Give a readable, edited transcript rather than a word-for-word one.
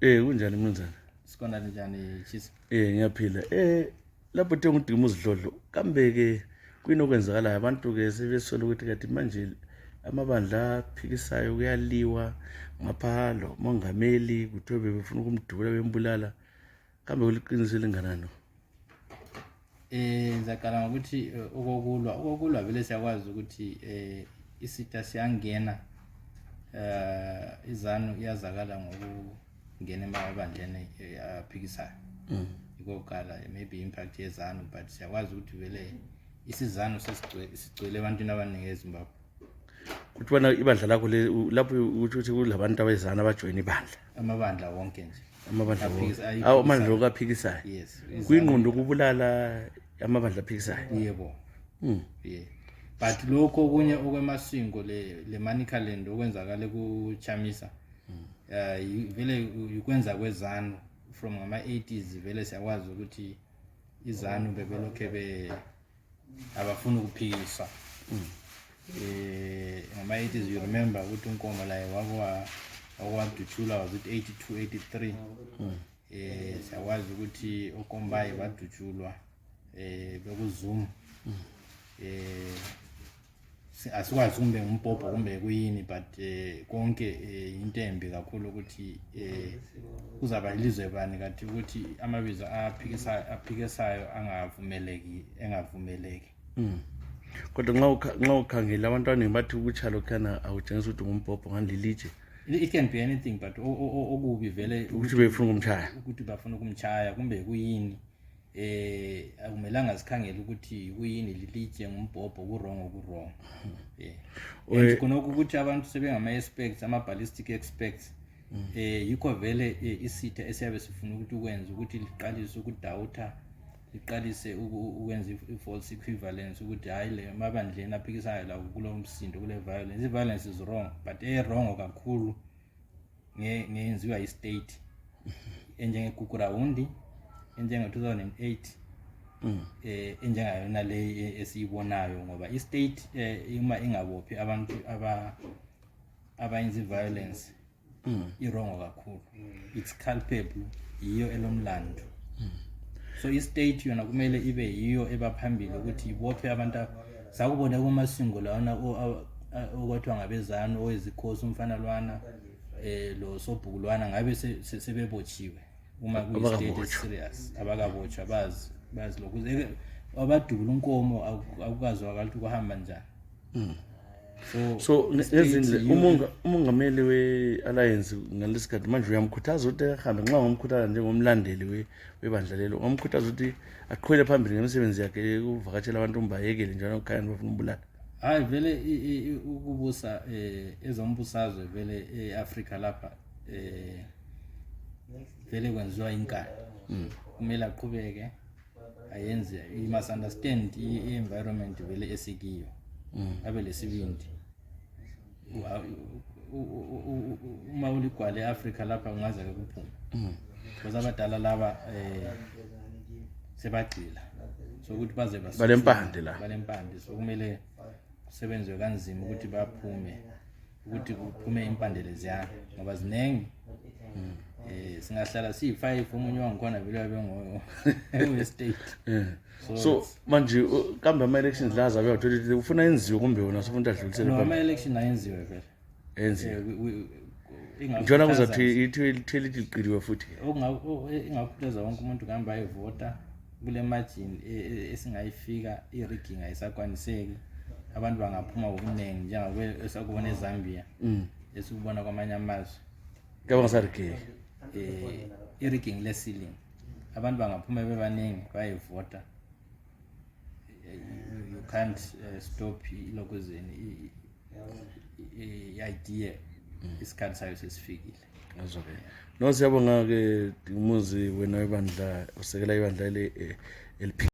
Kunjani mnumzane? Sikhona njani Chisi? Ngiyaphila. Lapho the ngidinga uzidlodlo. Kambe ke kwinokwenzakala abantu ke sebesola ukuthi kathi manje amabandla aphikisayo kuyaliwa ngaphalo mongameli kuthiwe befuna ukumdubula bembulala. Kambe uliqiniso elinganani? Ngizaqala ngokuthi okokulwa vele siyakwazi ukuthi isita siyangena izanu iyazakala ngokungena emabandleni aphikisayo. Ikokala maybe impact yezanu but siyakwazi ukuthi vele isizanu sesigcwele ebantwini abaningi eZimbabwe. Kuthiwa ibandla lakho lapho ukuthi kulabantu abezana abajoyina ibandla. Amabandla wonke nje. Amabandla wonke. Amabandla okaphikisayo. Yes. Kuyingqondo kubulala amabandla aphikisayo. Yebo. Yeah. But lokho kunye okwemasingo le money calendar okwenzakala kuChamisa. Vele ukwenza kwezanu from ama-80s vele siyakwazi ukuthi izanu bebelokhe abafuna ukuphikisa. Ngama-80s you remember ukuthi uNkomo la wakwadutshula was it 82 83. Siyakwazi ukuthi uKombayi badutshulwa bekuZuma. Asikwazi kumbe ngumpopho kumbe kuyini but konke into embi kakhulu ukuthi kuzaba ilizwe bani kathi ukuthi amabizo aphikisayo engavumeleki. Kodwa nxa ukhangela abantu abaningi bathi ukutshala khana awutshengisa ukuthi ngumpopho ngandilitshe. It can be anything but okubi vele ukuthi befuna ukumtshaya. Ukuthi bafuna ukumtshaya kumbe kuyini. Akumelanga sikhangela ukuthi kuyini lilitshe ngumbhobho kurongo. Kunokho ukuthi abantu sebengama experts ama-ballistic experts yikho vele isitha esiyabe sifuna ukuthi ukwenza ukuthi liqalise ukudawutha liqalise ukwenza i-false equivalence ukuthi hayi le mabandleni aphikisayo la kulo msindo kule violence. I-violence is wrong but wrong kakhulu ngeyenziwa i-state enjengeGugurawundi njenge-2008 enjengayona le esiyibonayo ngoba i-state uma ingabophi abantu abayenza i-violence irongo kakhulu. It's culpable yiyo elomlando. So i-state yona kumele ibe yiyo ebaphambili ukuthi ibophe abantu sakubona kumasingo lawana okwathiwa ngabezanu owezikhosi umfana lwana lo Sobhukulwana ngabe sebebotshiwe. Uma kuyistate serious abakabotshwa bazi lokho abadubula uNkomo akukazi wakalithi kuhamba njani. So nezindle umongameli we-alliance ngalesikhathi manje uyamkhuthaza ukuthi ahambe nxa ngomkhuthaza njengomlandeli webandla lelo ngomkhuthaza ukuthi aqhubele phambili ngemisebenzi yakhe ukuvakatshela abantu umbayekele njalo ukhaya bafuna umbulala. Hayi vele ukubusa ezombusazwe vele eAfrika lapha vele kwenziwa inkani. Kumele aqhubeke ayenze must understand i-environment vele esikiyo abe lesibindi. Uma uligwala eAfrika lapha ungaze ke kuphume because abadala laba sebagcila so ukuthi baze balempande so kumele kusebenzwe kanzima ukuthi baphume ukuthi kuphume impande leziyana ngoba zinengi. Singahlala si5 umunye wangikhona vele wabe state. So manje kambe ama-elections la azabe uthola ufuna enziwe kumbe wona sifuna adlulisele phambili. Ama-election ayenziwe vele. Njalo kuzathi itheli liqiliwe futhi. Ingakhuthaza wonke umuntu kuhamba ayevota kule margin esingayifika i-rigging ayisakwaniseki. Abantu bangaphuma ngobuningi njengoba esakubona eZambia esikubona kwamanye amazwe. Kabangasarigeki. I-rigging le-ceiling abantu bangaphuma bebaningi bayevota. You can't stop ilokozeni i-idea isikhathi sayo sesifikile. Azokho. No siyabonga ke umuzi wena webandla usekela ibandla eliphila.